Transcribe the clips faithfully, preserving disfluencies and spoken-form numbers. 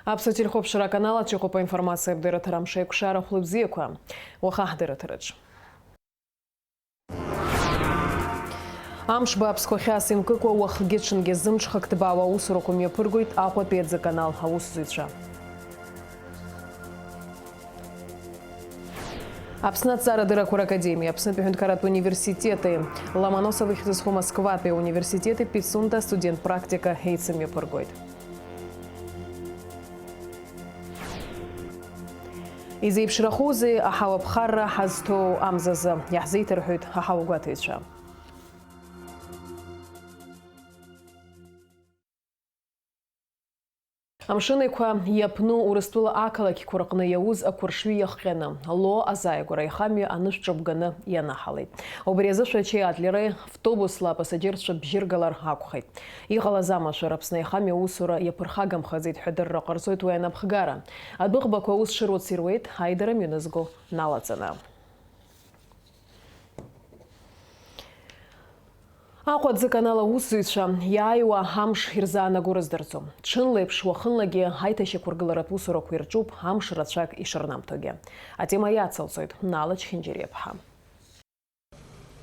Аԥсуа телехәаԥшра аканал аҿы иҟоуп аинформациатә дырраҭара Амшеиқәшара хәлыбзиақәа. Уаха ҳдырраҭараҿ. Амш бааԥсқәа хьаас имкыкәа, уахгьы-ҽынгьы зымҽхак ҭбаауа аусурақәа мҩаԥыргоит Аҟәатәи аӡыканал аусзуҩцәа. Аԥсны аҭҵаарадыррақәа ракадемиеи Аԥснытәи аҳәынҭқарратә университети Ломоносов ихьӡ зху Москватәи ауниверситети Пицунда астудент практика еицымҩаԥыргоит. Изеиԥшрахозеи аҳауа ԥхарра ҳазҭоу амзазы, иаҳзеиҭарҳәоит аҳауагәаҭаҩцәа. Амшын Еиқәа иаԥну Урыстәыла ақалақьқәа рҟны иауз ақәыршҩы иахҟьаны, Ло азааигәара аихамҩа анышә ҿыбганы ианаҳалеит. Убри азы Шәачеи Адлери автобусла апассаџьырцәа бжьыргалар акәхеит. Иҟалаз амашәыр Аԥсны аихамҩа аусура иаԥырхагамхаӡеит ҳәа адырра ҟарҵоит уи анапхгара. Адәыӷбақәа аус шыруц ируеит аидара мҩанызго налаҵаны. Аҟәа аӡыканал аусзуҩцәа иааиуа амш ирзаанаго рыздырӡом. Ҽынлеиԥш, уахынлагьы аиҭашьақәыргыларатә усурақәа ирҿуп, амш рацәак ишырнамҭогьы. Атема иацылҵоит Нала Чхинджириаԥҳа.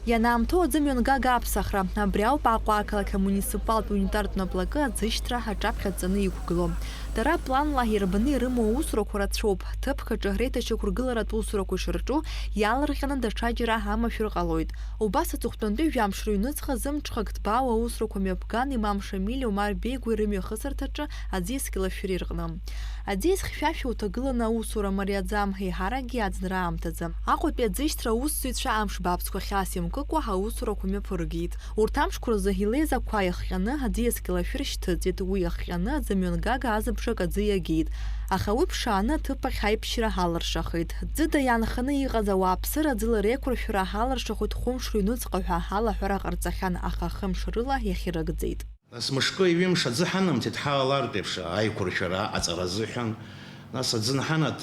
Ианаамҭоу аӡы мҩангага аԥсахра, абри ауп Аҟәа ақалақь амуниципалтә унитартә наплакы аӡышьҭра аҿаԥхьа ҵаны иқәгылоу. Дара планла ирбаны ирымоу аусурақәа рацәоуп, ҭыԥк аҿы реиҭашьақәыргыларатә усурақәа ишырҿу иаларҟьаны даҽаџьара амашәыр ҟалоит. Убас аҵыхәтәантәи жәамш рыҩнуҵҟа зымҽхак ҭбаауа аусурақәа мҩаԥган Имам Шамили Омар Беигәи рымҩахысырҭаҿы аӡиас Кьалашәыр ирҟны. Аӡиас хьшәашәа уҭагыланы аусура мариаӡам, еиҳаракгьы аӡынра аамҭазы. Аҟәатәи аӡышьҭра аусзуҩцәа амш бааԥсқәа хьаас имкыкәа аусурақәа мҩаԥыргеит. Урҭ амшқәа рзы илеиз ақәа иахҟьаны аӡиас Кьалашәыр шьҭыҵит, уи иахҟьаны аӡы мҩангага азыбжак аӡы иагеит. Аха уи ԥшааны аҭыԥ ахь аиԥшьра алыршахеит. Ӡыда иаанханы иҟаз ауааԥсыра ӡыла реиқәыршәара алыршахоит хәымш рыҩнуҵҟа ҳәа алаҳәара ҟарҵахьан, аха хымш рыла иахьырыгӡеит. Нас мышкы ҩымш аӡы ҳанамҭеит, ҳалалартә еиԥш аиқәыршәара аҟаҵара азыҳәан. Нас аӡы анҳанаҭ,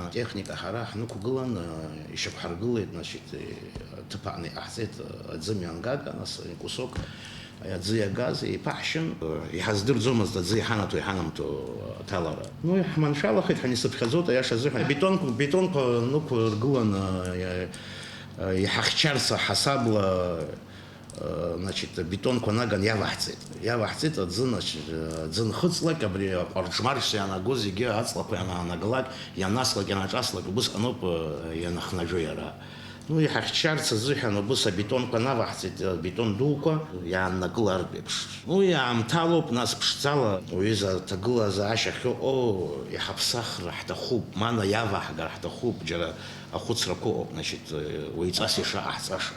атехника ҳара ҳнықәгылан, ишьақәҳаргылеит, значит, аҭыԥ аҟны иҟаҳҵеит аӡы мҩангага, нас кусок аӡы иагаз еиԥаҳшьын, иҳаздырӡомызт аӡы иҳанаҭо, иҳанамҭо аҭалара. Ну, иаҳманшәалахеит ҳәа исыԥхьаӡоит, аиаша азыҳәан. Бетонк-, бетонқәа нықәыргылан, иа-, иҳахьчарц ҳасабла, значит, бетонқәа наган иаваҳҵеит. Иаваҳҵеит аӡы, значит, аӡы нхыҵлак, абри аҟәарџ-марџ иаанагоз зегьы аҵлақәа ианаанагалак, ианаслак, ианаҿаслак, убысҟаноуп ианыхнажәо иара. Ну, иҳахьчарц азыҳәан убыс абетонқәа наваҳҵеит, абетон дуқәа иааннакылартә еиԥш. Уи аамҭалоуп, нас ԥшӡала уҩыза аҭагылазаашьа ахьыҟоу иҳаԥсахыр ҳҭахуп, мана иаваҳгар ҳҭахуп, џьара ахәыцрақәа ыҟоуп, значит, уаҩҵас ишаҟаҳҵаша.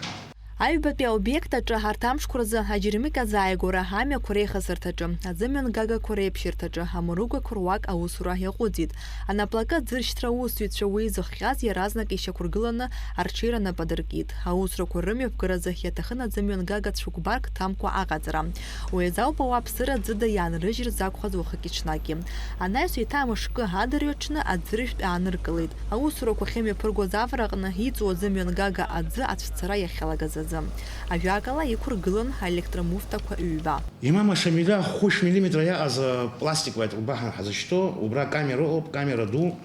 Аҩбатәи аобиект аҿы арҭ амшқәа рзы аџьармыкьа азааигәара, амҩақәа реихасырҭаҿы, аӡымҩангагақәа реиԥшьырҭаҿы амаругақәа руак аусура иаҟәыҵит. Анаплакы аӡыршьҭра аусзуҩцәа уи зыхҟьаз иаразнак ишьақәыргыланы арҽеира нап адыркит. Аусурақәа рымҩаԥгаразы иаҭахын аӡымҩангага цәыкәбарк ҭамкәа аҟаҵара. Уи азы ауп ауааԥсыра ӡыда иаанрыжьыр закәхаз уахыки-ҽнаки. Анаҩс еиҭа амышкы адырҩаҽны аӡыржәтә ааныркылеит. Аусурақәа ахьымҩаԥыргоз авараҟны иҵоу аӡымҩангага аӡы ацәцара иахьалагаз азы. Ажәакала, иқәыргылан аелектромуфтақәа ҩба. Имам Ашамига хәышә миллиметра иаҟаз апластикла итҟәбаҳан ҳазышьҭоу, убра акамера ыҟоуп, камера ду,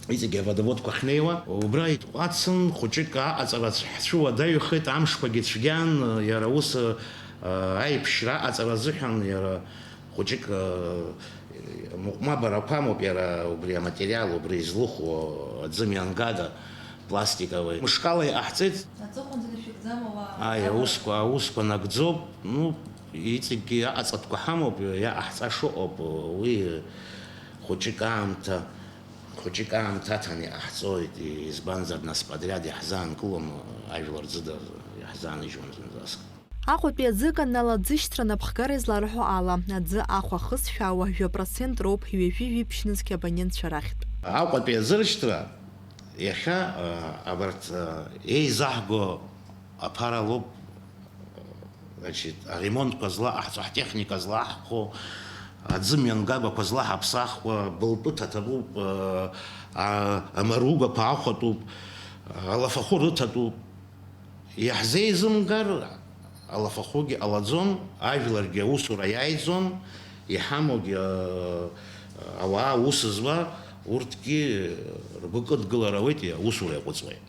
иҵегьы аводоводқәа ахьнеиуа, убра итҟәацын, хәыҷык аҟаҵара ҳцәыуадаҩхеит, амшқәагьы цәгьан, иара ус, аиԥшьра аҟаҵара азыҳәан иара хәыҷык, мыҟәмабарақәа амоуп иара убри аматериал, убри излыхәо аӡымҩангага пластиковый. Мышкала иҟаҳҵеит. Аҵыхәанӡа дышәыгӡама уа? Аи, аусқәа, аусқәа нагӡоуп. Ну, иҵегьгьы аҟаҵатәқәа ҳамоуп, иаҟаҳҵаша ыҟоуп. Уи хәыҷык аамҭа, хәыҷык аамҭа аҭаны иҟаҳҵоит, избанзар, нас подряд иаҳзаанкылом, ажәлар ӡыда иаҳзааныжьуам зынӡаск. Аҟәатәи аӡы канал аӡышьҭра анапхгара изларҳәо ала, аӡы ахә ахысшәаауа жәа процент роуп ҩажәи жәиԥшь нызқь абонентцәа рахьтә. Аҟәатәи аӡыршьҭра иахьа, а, абарҭ, а, еизаҳго аԥара лоуп, значит, аремонтқәа злаҟаҳҵо, ҳтехника злаҳхәо, аӡы мҩангагақәа злаҳаԥсахуа, былтәы ҭаҭатәуп, а, а, амаругақәа ахәатәуп, алафахәы рыҭатәуп. Иаҳзеизымгар, алафахәгьы ҟалаӡом, ажәларгьы аусура иааиӡом, иҳамоугьы, э, Ауаа аус зуа урҭгьы ргәы кыдгылар ауеит, аусура иаҟәыҵуеит.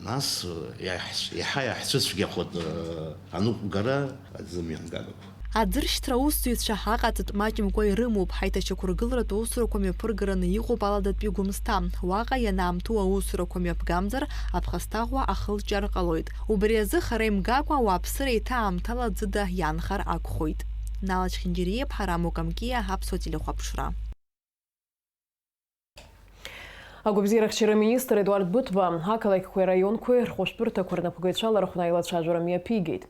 Нас иаҳ-, иаҳа иаҳцәыцәгьахоит аныҟәгара аӡы мҩангагақәа. Аӡыршьҭра аусзуҩцәа аҟаҵатә маҷымкәа ирымоуп, ҳаиҭашьақәыргыларатә аусурақәа мҩаԥыргараны иҟоуп аладатәи Гәымсҭа. Уаҟа ианаамҭоу аусурақәа мҩаԥгамзар, аԥхасҭаӷәа ахылҿиар ҟалоит. Убри азы хара имгакәа ауааԥсыра еиҭа аамҭала ӡыда иаанхар акәхоит. Нала Чхинџьариа-иԥҳа, Рамо Камкиа, Аԥсуа телехәаԥшра. Агәабзиарахьчара аминистр Едуард Быҭәба ақалақьқәеи араионқәеи рхәышәтәырҭақәа рнапхгаҩцәа лархәны аилацәажәара мҩаԥигеит.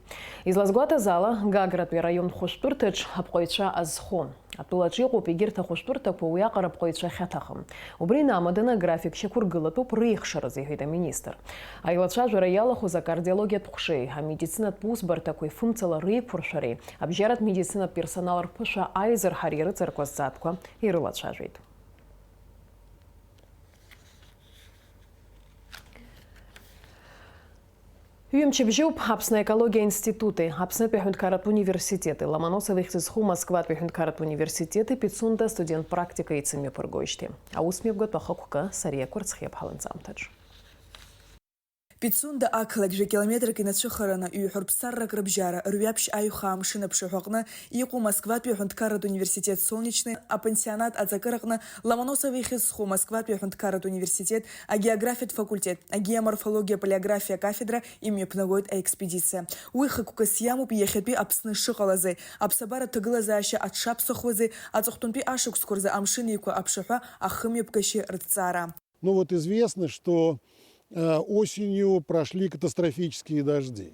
Излазгәаҭаз ала, Гагратәи араион хәышәтәырҭаҿ апҟаҩцәа азхом. Атәылаҿ иҟоуп егьырҭ ахәышәтәырҭақәа, уиаҟара апҟаҩцәа ахьаҭахым. Убри инамаданы аграфик шьақәыргылатәуп реихшаразы, иҳәеит аминистр. Аилацәажәара иалахәыз акардиологиатә ҟәшеи, амедицинатә усбарҭақәеи фымцала реиқәыршәареи, абжьаратә медицинатә персонал рԥышәа аизырҳареи рыҵаркуа зҵаатәқәа ирылацәажәеит. Ҩымчыбжьоуп Аԥсны аекологиа институти, Аԥснытәи аҳәынҭқарратә университети, Ломоносов ихьӡ зху Москватәи аҳәынҭқарратә университети Пицунда астудент практика еицымҩаԥыргоижьҭеи. Аусмҩаԥгатә ахықәкы Сариа Кәарцхиа ҳаланҵамҭаҿ. Пицунда ақалақь жәа километрак инацәыхараны, ҩҳәа рԥсаррак рыбжьара, рҩаԥшь аҩхаа амшын аԥшаҳәаҟны иҟоу Москватәи аҳәынҭқарратә университет Солнечный апансионат аҵакыраҟны Ломоносов ихьӡ зху Москватәи аҳәынҭқарратә университет агеографиатә факультет, агеоморфологиа-палеографиа акафедра имҩаԥнагоит аекспедициа. Уи хықәкыс иамоуп иахьатәи Аԥсны шыҟалази, аԥсабаратә ҭагылазаашьа аҽшаԥсахуази, аҵыхәтәантәи ашықәсқәа рзы Амшын Еиқәа аԥшаҳәа ахымҩаԥгашьеи рыҭҵаара. Ну вот известно, что, э, осенью прошли катастрофические дожди.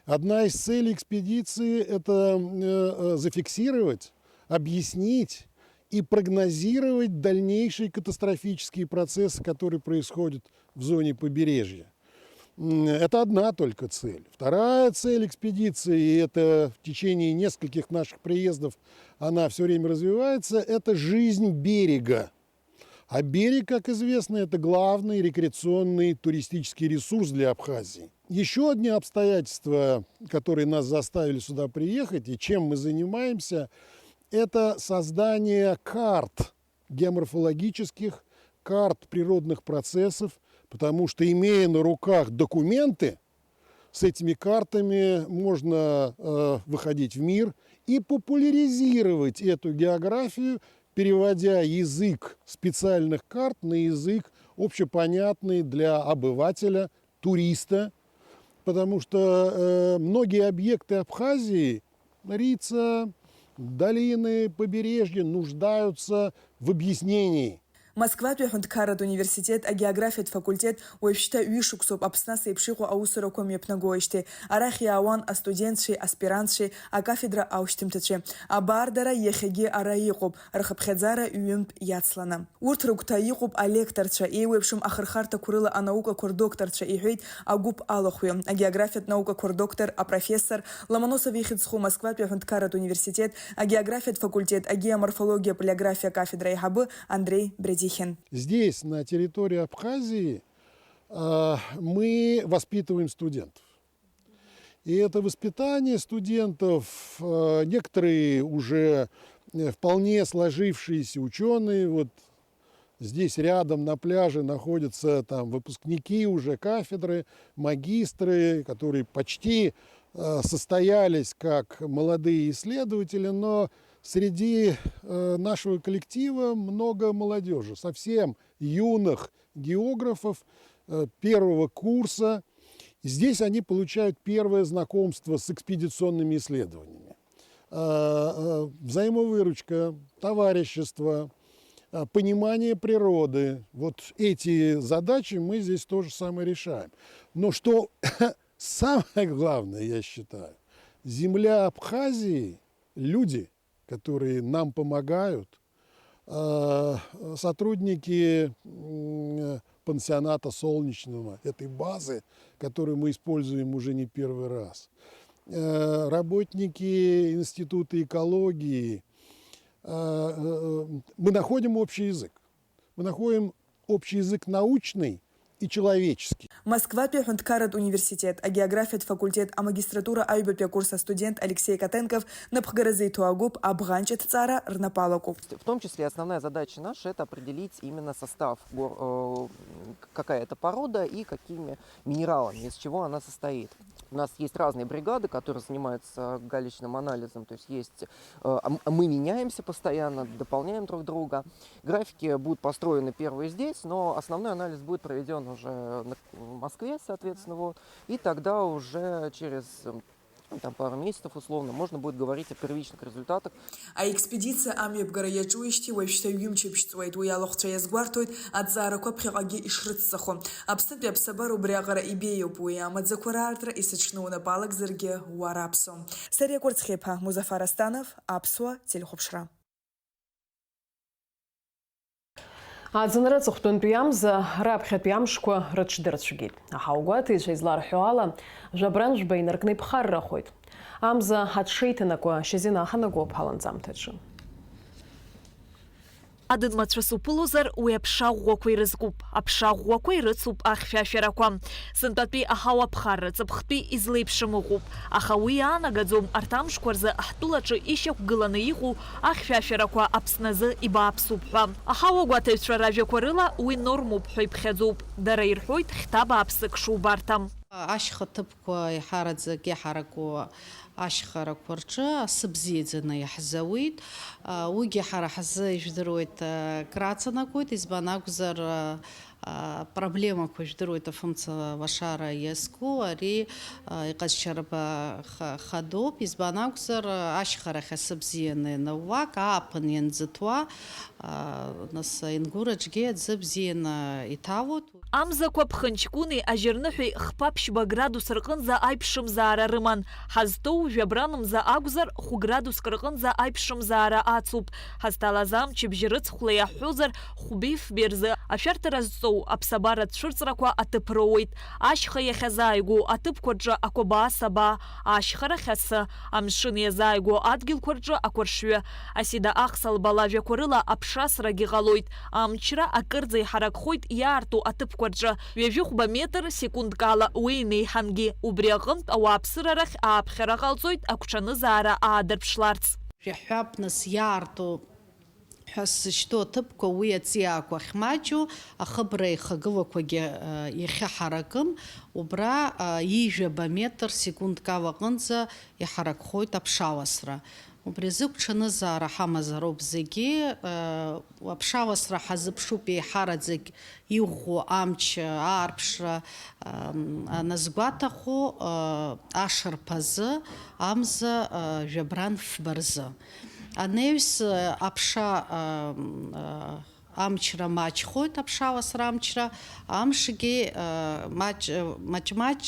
Одна из целей экспедиции — это, э, э, зафиксировать, объяснить и прогнозировать дальнейшие катастрофические процессы, которые происходят в зоне побережья. М, это одна только цель. Вторая цель экспедиции, и это в течение нескольких наших приездов она всё время развивается, это жизнь берега. А берег, как известно, это главный рекреационный туристический ресурс для Абхазии. Ещё одни обстоятельства, которые нас заставили сюда приехать и чем мы занимаемся, это создание карт, геоморфологических карт природных процессов, потому что, имея на руках документы, с этими картами можно, э, выходить в мир и популяризировать эту географию, переводя язык специальных карт на язык общепонятный для обывателя, туриста, потому что, э, многие объекты Абхазии, Рица, долины, побережья нуждаются в объяснении. Москватәи аҳәынҭқарратә университет агеографиатә факультет уажәшьҭа ҩышықәсоуп Аԥсны ас еиԥш иҟоу аусурақәа мҩаԥнагоижьҭеи. Арахь иаауан астудентцәеи аспирантцәеи акафедра аушьҭымҭацәеи. Абар дара иахьагьы ара иҟоуп, рхыԥхьаӡара ҩынтә иацланы. Урҭ рыгәҭа иҟоуп алекторцәа, еиуеиԥшым ахырхарҭақәа рыла анаукақәа рдокторцәа, иҳәеит агәыԥ алахәҩы, агеографиатә наукақәа рдоктор, апрофессор, Ломоносов ихьӡ зху Москватәи аҳәынҭқарратә университет агеографиатә факультет агеоморфологиа палеографиа кафедра аиҳабы Андрей Бредихин. Здесь, на территории Абхазии, а, мы воспитываем студентов. И это воспитание студентов, э, некоторые уже, э, вполне сложившиеся учёные, вот здесь рядом на пляже находятся там выпускники уже кафедры, магистры, которые почти, э, состоялись как молодые исследователи, но среди, э, нашего коллектива много молодёжи, совсем юных географов, э, первого курса. Здесь они получают первое знакомство с экспедиционными исследованиями. Э, э, взаимовыручка, товарищество, э, понимание природы. Вот эти задачи мы здесь то же самое решаем. Но что самое главное, я считаю, земля Абхазии, люди, которые нам помогают, э, сотрудники, м, пансионата Солнечного, этой базы, которую мы используем уже не первый раз, э, работники Института экологии, э, э, мы находим общий язык. Мы находим общий язык научный и человеческий. Москватәи аҳәынҭқарратә университет агеографиатә факультет амагистратура аҩбатәи акурс астудент Алексеи Котенков напхгаразы иҭоу агәыԥ абӷанҷ аҭҵаара рнапалакуп. В том числе основная задача наша — это определить именно состав, гор- э, какая это порода и какими минералами, из чего она состоит. У нас есть разные бригады, которые занимаются галечным анализом, то есть есть, э, а м- а мы меняемся постоянно, дополняем друг друга. Графики будут построены первые здесь, но основной анализ будет проведен уже на- в Москве, соответственно, вот. И тогда уже через, м, ну, там, пару месяцев условно можно будет говорить о первичных результатах. Аекспедициа амҩаԥгара иаҿуижьҭеи уажәшьҭа ҩымчыбжь ҵуеит, уи алахәцәа иазгәарҭоит аҭҵаарақәа ԥхьаҟагьы ишрыцҵахо. Аԥснытәи аԥсабара убриаҟара ибеиоуп, уи амаӡақәа раартра есыҽны унапалагзаргьы уара аԥсо. Сариа Кәарцхиаԥа, Музафар Астанов, Аԥсуа телехәаԥшра. Аӡынра аҵыхәтәантәи амза раԥхьатәи амшқәа рыҽдырцәгьеит. Аҳауагәаҭаҩцәа изларҳәо ала, жәабран жәба инаркны иԥхаррахоит. Амза аҽшеиҭанакуа шьазина аханагоуп ҳаланҵамҭаҿы. Адын мацәыс уԥылозар, уи аԥша ӷәӷәақәа ирызкуп, аԥша ӷәӷәақәа ирыцуп ахьшәашәарақәа. Сынтәатәи аҳауа ԥхарра ҵыԥхтәи излеиԥшым ыҟоуп, аха уи иаанагаӡом арҭ амшқәа рзы ҳтәылаҿы ишьақәгыланы иҟоу ахьшәашәарақәа Аԥсны азы ибааԥсуп ҳәа. Аҳауагәаҭаҩцәа ражәақәа рыла, уи нормоуп ҳәа иԥхьаӡоуп. Дара ирҳәоит хьҭа бааԥсык шубарҭам. Ашьха ҭыԥқәа еиҳараӡак иҳараку ашьхарақәа рҿы асы бзиаӡаны иаҳзауеит. Уигьы ҳара ҳзы, ижәдыруеит, краҵанакуеит, избан акәзар, проблемақәа, ижәдыруеит, афымца лашара иазку, ари иҟазшьарба ха-, хадоуп, избан акәзар, ашьхарахь асы бзианы ианууа, ааԥын ианӡыҭуа, нас аингураҿгьы аӡы бзианы иҭалоит. Амзақәа ԥхынҷкәыни ажьырныҳәеи хԥа-ԥшьба градус рҟынӡа аиԥшымзаара рыман. Ҳазҭоу жәабран мза акәзар, хә-градуск рҟынӡа аиԥшымзаара ацуп. Ҳазҭалаз амчыбжь рыцхәла иаҳҳәозар, хәбеи-фбеи рзы ашәарҭара зҵоу аԥсабаратә цәырҵрақәа аҭыԥ роуеит. Ашьха иахьазааигәоу аҭыԥқәа рҿы ақәабаа-сабаа, ашьхарахь асы, амшын иазааигәоу адгьылқәа рҿы ақәыршҩы. Асида Ахсалба лажәақәа рыла аԥшасрагьы ҟалоит. Амчра акырӡа иҳаракхоит иаарту аҭыԥқәа рҿы, ҩажәи хәба метр секундк ала, уи инеиҳангьы. Убри аҟынтә ауааԥсыра рахь ааԥхьара ҟалҵоит агәҽанызаара аадырԥшларц. Иаҳҳәап, нас, иаарту ҳәа сзышьҭоу аҭыԥқәа уи аҵиаақәа ахьмаҷу, ахыбра еихагылақәагьы, э, иахьыҳаракым, убра, э, ҩажәаба метр секундк ала аҟынӡа иҳаракхоит аԥшаласра. Убри азы гәҽанызаара ҳамазароуп зегьы. Аԥшаласра ҳазыԥшуп еиҳараӡак иӷәӷәоу амч аарԥшра аназгәаҭаху, ашарԥазы, амза жәабран фба рзы. Анаҩс аԥша амчра маҷхоит, аԥшаласра амчра, амшгьы маҷ-, маҷ-маҷ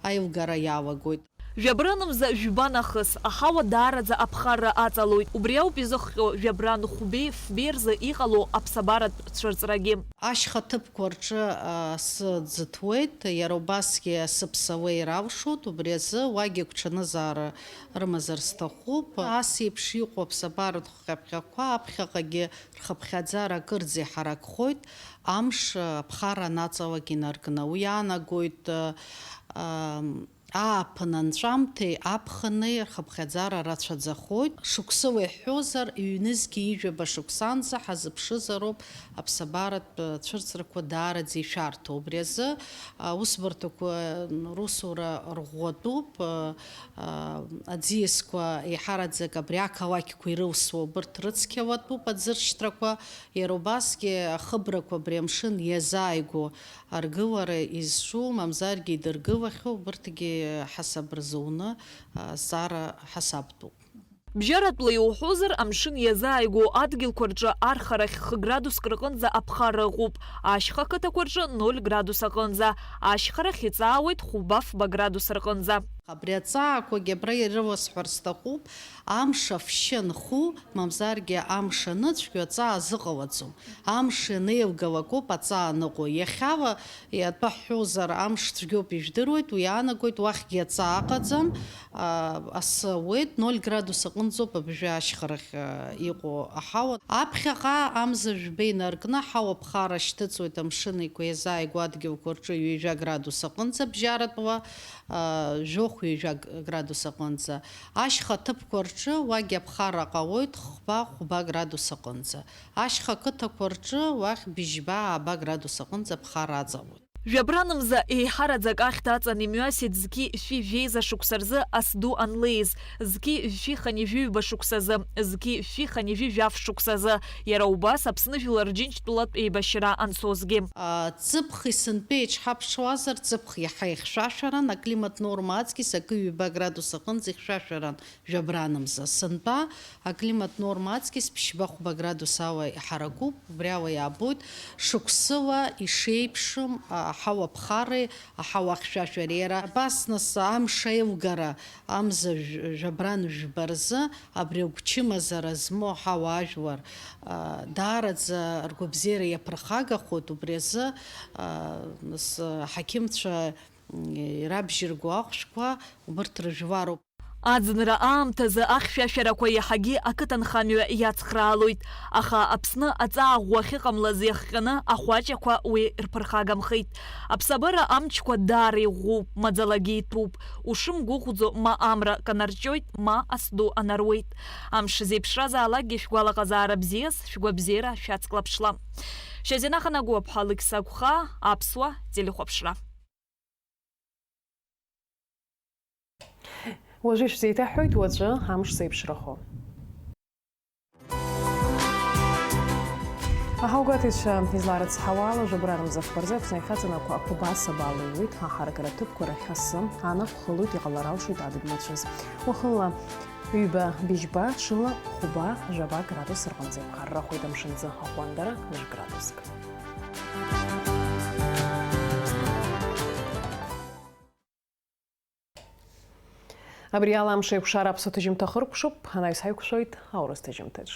аилгара иалагоит. Жәабран мза жәба нахыс, аҳауа даараӡа аԥхарра аҵалоит. Убри ауп изыхҟьо жәабран хәбеи фбеи рзы иҟало аԥсабаратә цәырҵрагьы. Ашьха ҭыԥқәа рҿы асы ӡыҭуеит, иара убасгьы асы ԥсауеир алшоит, убри азы уагьы гәҽанызаара рымазар сҭахуп. Ас еиԥш иҟоу аԥсабаратә хҟьаԥҟьақәа аԥхьаҟагьы рхыԥхьаӡара акырӡа иҳаракхоит, амш аԥхарра анаҵалак инаркны. Уи иаанагоит, ам, ааԥын анҵәамҭеи аԥхыни рхыԥхьаӡара рацәаӡахоит. Шықәсыла иҳәозар, ҩнызқьи ҩажәаба шықәсанӡа ҳазыԥшызароуп аԥсабаратә цәырҵрақәа даараӡа ишәарҭоу. Убри азы аусбарҭақәа русура рӷәӷәатәуп, аӡиасқәа еиҳараӡак абри ақалақьқәа ирылсуа убырҭ рыцқьалатәуп аӡыршьҭрақәа, иара убасгьы ахыбрақәа абри амшын иазааигәоу аргылара изҿу, мамзаргьы идыргылахьоу, убырҭгьы ҳасаб рзуны, а, зҵаара ҳасабтәуп. Бжьаратәла иуҳәозар, амшын иазааигәоу адгьылқәа рҿы архарахь хә-градуск рҟынӡа аԥхарра ыҟоуп, ашьха қыҭақәа рҿы ноль градус аҟынӡа, ашьхарахь иҵаауеит хәба-фба градус рҟынӡа. Абри аҵаақәагьы абра ирывасҳәар сҭахуп, амш афшьы анху, мамзаргьы амш аныцәгьо аҵаа азыҟалаӡом. Амш ианеилгалак ауп аҵаа аныҟоу. Иахьала, атәы ҳҳәозар, амш цәгьоуп, ижәдыруеит, уи иаанагоит, уахьгьы аҵаа ыҟаӡам, а, асы ауеит, ноль градус аҟынӡоуп абжьы ашьхарахь, а, иҟоу аҳауа. Аԥхьаҟа амза жәба инаркны аҳауа ԥхара шьҭыҵуеит, амшын еиқәа иазааигәоу адгьылқәа рҿы ҩажәа градус аҟынӡа абжьаратәла, а, жәохә-ҩажәа градус аҟынӡа. Ашьха ҭыԥқәа рҿы уагь аԥхара ҟалоит хәба-хәба градус аҟынӡа. Ашьха қыҭақәа рҿы уахь быжьба-ааба градус аҟынӡа аԥхара аҵалоит. Жәабранымза еиҳараӡак ахьҭа аҵан имҩасит зқьи шәи жәеиза шықәса рзы ас ду анлеиз, зқьи шәи хынҩажәи ҩба шықәсазы, зқьи шәи хынҩажәи жәаф шықәсазы, иара убас Аԥсны жәлар Рџьынџьтәылатә еибашьра анцозгьы. А, ҵыԥх исынтәа еиҿҳаԥшуазар, ҵыԥх иаҳа ихьшәашәаран, аклимат норма аҵкьыс акы ҩба градус аҟынӡа ихьшәашәаран. Жәабранымза сынтәа аклимат норма аҵкьыс ԥшьба-хәба градус ала иҳаракуп, убри ала иаабоит шықәсыла ишеиԥшым аҳауа ԥхареи аҳауа хьшәашәареи. Иара абас нас амш аилгара амза жәабран жәба рзы абри агәчымазара змоу аҳауа ажәлар, а, даараӡа ргәабзиара иаԥырхагахоит, убри азы, а, нас, аҳақьымцәа, м, ирабжьырго ахәшәқәа убырҭ рыжәлароуп. Аӡынра аамҭазы ахьшәашәарақәа иаҳагьы ақыҭанхамҩа иацхраалоит, аха Аԥсны аҵаа ӷәӷәа ахьыҟамлаз иахҟьаны ахәаҷақәа уи рԥырхагамхеит. Аԥсабара амчқәа даара иӷәӷәоуп, маӡалагьы иҭәуп. Ушымгәыӷәӡо, ма амра канарҷоит, ма ас ду анаруеит. Амш зеиԥшразаалакгьы шәгәалаҟазаара бзиаз, шәгәабзиара шәацклаԥшла. Шьазина Ханагәаԥҳа, Алықьса Гәхаа, Аԥсуа телехәаԥшра. Уажәы ишәзеиҭаҳәоит уаҵәы амш зеиԥшрахо. Аҳаугәаҭаҩцәа изларыцҳауа ала, жәабранымза афба рзы Аԥсны иахьаҵанакуа ахәба асаба алыҩуеит, аҳаракыра ҭыԥқәа рахь асы анаҟә хылоит, иҟалар алшоит адыд мацәаз. Уахынла ҩба быжьба, ҽынла хәба жәаба градус рҟынӡа иԥхаррахоит, амшынӡы аҟәандара жәа градуск. Абри ала амш еиқәшара аԥсуа ҭыжьымҭа хыркәшоуп, анаҩс ҳаиқәшәоит аурыс ҭыжьымҭаҿ.